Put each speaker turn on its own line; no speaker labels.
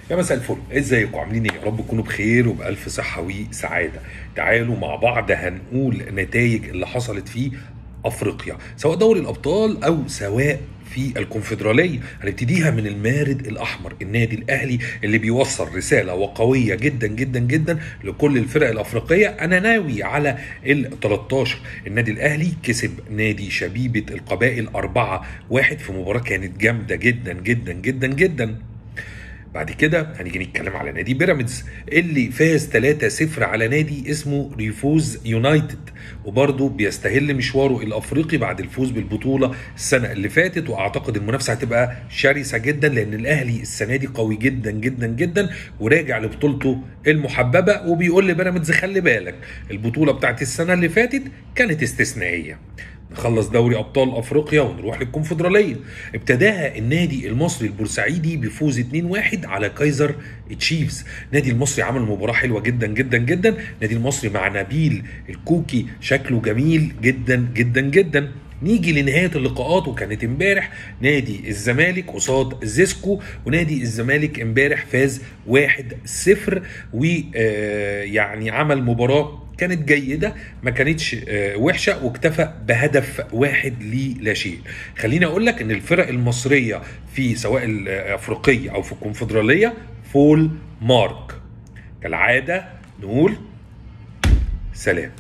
يا مساء الفل، ازيكم؟ عاملين ايه؟ يا رب تكونوا بخير وبألف صحة وسعادة. تعالوا مع بعض هنقول نتائج اللي حصلت في افريقيا، سواء دوري الابطال او سواء في الكونفدرالية. هنبتديها من المارد الاحمر، النادي الاهلي اللي بيوصل رسالة وقوية جدا جدا جدا لكل الفرق الافريقية، انا ناوي على ال 13. النادي الاهلي كسب نادي شبيبة القبائل 4-1 في مباراة كانت جامدة جدا جدا جدا جدا. بعد كده هنيجي نتكلم على نادي بيراميدز اللي فاز 3-0 على نادي اسمه ريفوز يونايتد، وبرضه بيستهل مشواره الافريقي بعد الفوز بالبطولة السنة اللي فاتت، واعتقد المنافسة هتبقى شرسة جدا لان الاهلي السنة دي قوي جدا جدا جدا وراجع لبطولته المحببة، وبيقول لبيراميدز خلي بالك البطولة بتاعت السنة اللي فاتت كانت استثنائية. نخلص دوري ابطال افريقيا ونروح للكونفدراليه. ابتداها النادي المصري البورسعيدي بفوز 2-1 على كايزر تشيفز. النادي المصري عمل مباراة حلوة جدا جدا جدا. النادي المصري مع نبيل الكوكي شكله جميل جدا جدا جدا. نيجي لنهاية اللقاءات، وكانت امبارح نادي الزمالك قصاد زيسكو، ونادي الزمالك امبارح فاز 1-0، ويعني عمل مباراة كانت جيدة ما كانتش وحشة، واكتفى بهدف واحد لا شيء. خليني اقول لك ان الفرق المصرية في سواء الافريقية او في الكونفدرالية full mark كالعادة. نقول سلام.